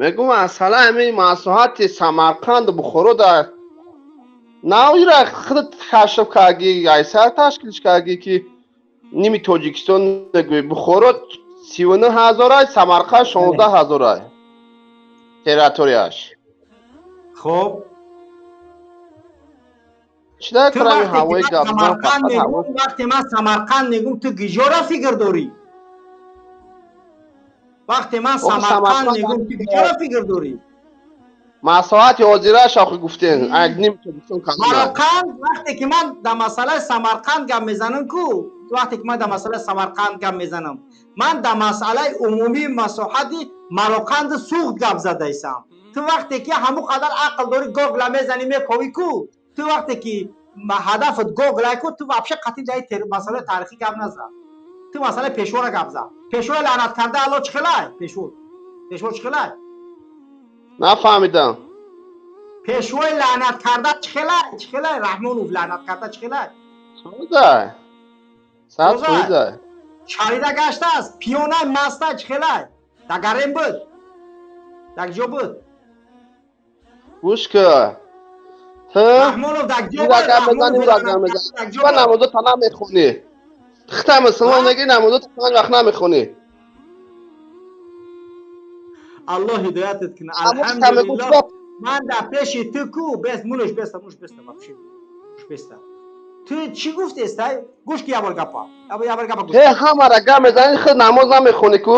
Мегӯм, масъала ҳамин масоҳати Самарқанду Бухоро дар навира худат кашф кардӣ, айсар ташкилш кардӣ, ки ними Тоҷикистон мегӯӣ. Бухоро 39 ҳазорай, Самарқанд 16 ҳазорай территорияш. Хоб. Чӣ дар крами ҳавои гап? Вақте ман Самарқанд мегӯм, ту гиҷора фикр дорӣ? Вақте ман Самарқанд мегӯм, ту гиҷора фикр дорӣ? Масоҳати ҳозирааш охи гуфтен ним Тоҷикистон. Самарқанд, вақте ки ман дар масъалаи Самарқанд гап мезанам ку, вақте ки ман дар масъалаи Самарқанд гап мезанам, ман дар масъалаи умумии масоҳати Мароқанду Суғд гап задаисам. Ту вақте ки ҳамон қадар ақл дорӣ, гогла мезанӣ, мековӣ ку, ту вақте ки ҳадафат гоглай ку, ту вообще қатъи дар масъалаи таърихӣ гап назан. Ту масъалаи пешвора гап зан. Пешвои лаънат карда Алло чӣ хелай? Пешво, пешво чӣ хелай? Нафаҳмидам. Пешвои лаънат карда чӣ хелай? Чӣ хелай? Раҳмонов лаънат карда чӣ хелай? Созай, 100%. Шарида гаштааст, пиёнай, мастай, чӣ хелай? Дар гарем буд, дар ҷо буд. Гӯш ка, ту Раҳмонов дар ҷо. Буд, намозо та намехонӣ. Хита мусулмон неги, намозо та панҷ вақт намехонӣ. Аллоҳ ҳидоятат кунад. Алҳамдулиллоҳ, ман дар пеши ту ку бес мунуш беста, муш беста, вообще муш беста. Ту чӣ гуфтестай? Гӯш ки, ябор гапа, ябор гапа гӯш. Э, ҳамара гап мезанӣ, худ намоз намехонӣ ку.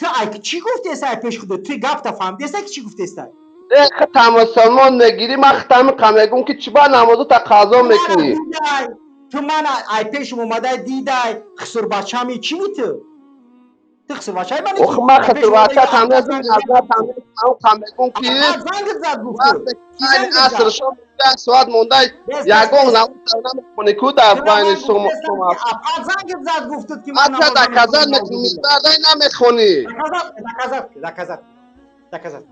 Ту ай чӣ гуфтестай пеши худо? Ту гапта фаҳмидестай, ки чӣ гуфтестай? Э, хита мусулмон мегирӣ, ман хитами қа мегӯм, ки чӣ ба намозу та қазо мекунӣ? Ту мана ай пешум омадай, дидай, хисурбачами чӣ ми ту? Ту хисурбачаи мани? Ох, ман хисурбача тамезм, назар мегӯм, ки зангит зад, гуфту. Аср шом як соат монда, ягон намоз намехонӣ ку дар байни сум. Зангит зад, гуфтуд, ки ман доказать мекунӣ, бардай намехонӣ. Доказать, доказать, доказать.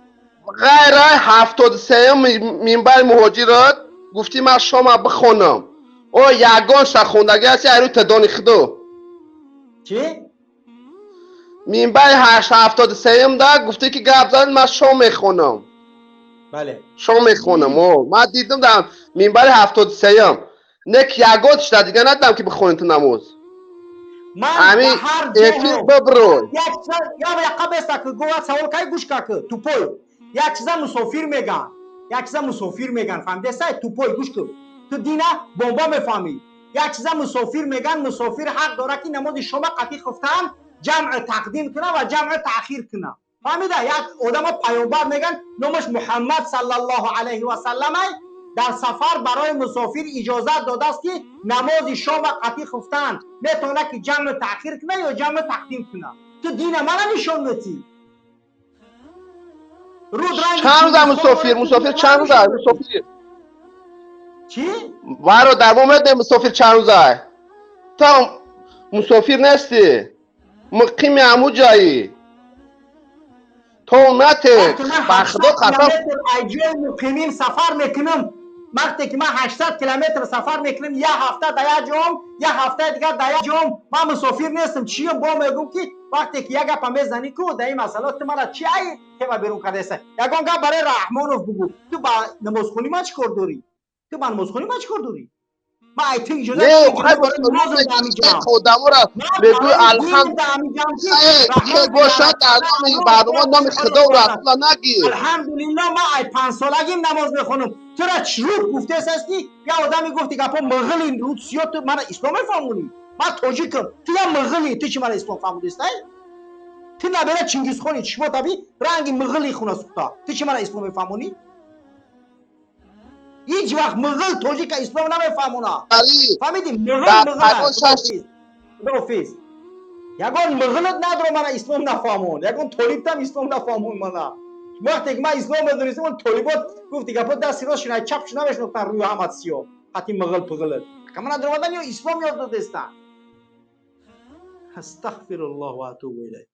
Ғайра 73-юм минбари муҳоҷирот гуфтӣ, ман шома бихонам. О, ягон ша хондагӣ ҳасти айрӯ тадони худо? Чӣ? Минбари 73-юм да гуфтӣ, ки гап зад, ман шом мехонам. Бале. Шом мехонам. О, ман дидам дар минбари 73-юм, не ки ягон шуда дига надидам, ки бихонӣ ту намоз. Ман ҳар эфир биброй. Яқа беста ки гова савол кай, гӯш ка ки, тупой. Як чиза мусофир меган, як чиза мусофир меган, фаҳмидесай, тупой? Гӯш кун, ту дина бомба мефаҳмӣ. Як чиза мусофир меган. Мусофир ҳақ дорад, ки намози шома қатъи хуфтан ҷамъ тақдим куна ва ҷамъ таъхир куна, фаҳмида? Як одама паёмбар меган, номаш Муҳаммад саллаллоҳу алайҳи васалламай, дар сафар барои мусофир иҷозат додааст, ки намози шома қатъи хуфтан метавонад, ки ҷамъ таъхир куна ё ҷамъ тақдим куна. Ту дина мана нишон метӣ? Чанд рӯза мусофир? Мусофир чанд рӯза мусофир? Чӣ? Варо дар мо медонем, мусофир чанд рӯза. Ту мусофир нестӣ, муқими ҳаму ҷоӣ, то нате, ба Худо қасам. Ай ҷои муқимим сафар мекунам. Вақте ки ман 800 километр сафар мекунам, як ҳафта дар як ҷом, як ҳафтаи дигар дар як ҷом, ман мусофир нестам. Чиё бо мегӯм, ки вақте ки як гапа мезанӣ ку дар ин масъала, ту мара чи ай тема берун кардаеса? Ягон гап барои Раҳмонов бугӯ. Ту ба намозхонӣ ман чӣ кор дорӣ? Ту ба намозхонӣ ман чӣ кор дорӣ? Ман ай ту иҷоза Одамора мегӯй, алҳамд бошад, дар номи барнома номи Худо Расула нагир. Алҳамдулилло, ман ай 5-солагим намоз мехонам. Тура чрук гуфтест ки як одаме гуфти гапо муғили русиё, ту мара ислом мефаҳмонӣ? Ман тоҷикам, ту я муғили, ту чи мара ислом фаҳмудистай? Ту набера Чингизхони, чишмо таби ранги муғили хуна сухта, ту чи мара ислом мефаҳмонӣ? Ҳеҷ вақт муғил тоҷика ислом намефаҳмона, фаҳмидӣ? Муғил муғил, ягон муғилат надоро мана ислом нафаҳмон, ягон толибтам ислом нафаҳмон мана. Вақте ки ман ислом медонистам, он толибот гуфти гапо дасти рост шуна, чап шуна мешинохтан, рӯи ҳамат сиё хати муғил пуғилат камана даромадан ё ислом ёд додестан. Астағфируллоҳ ва атубу илайҳ.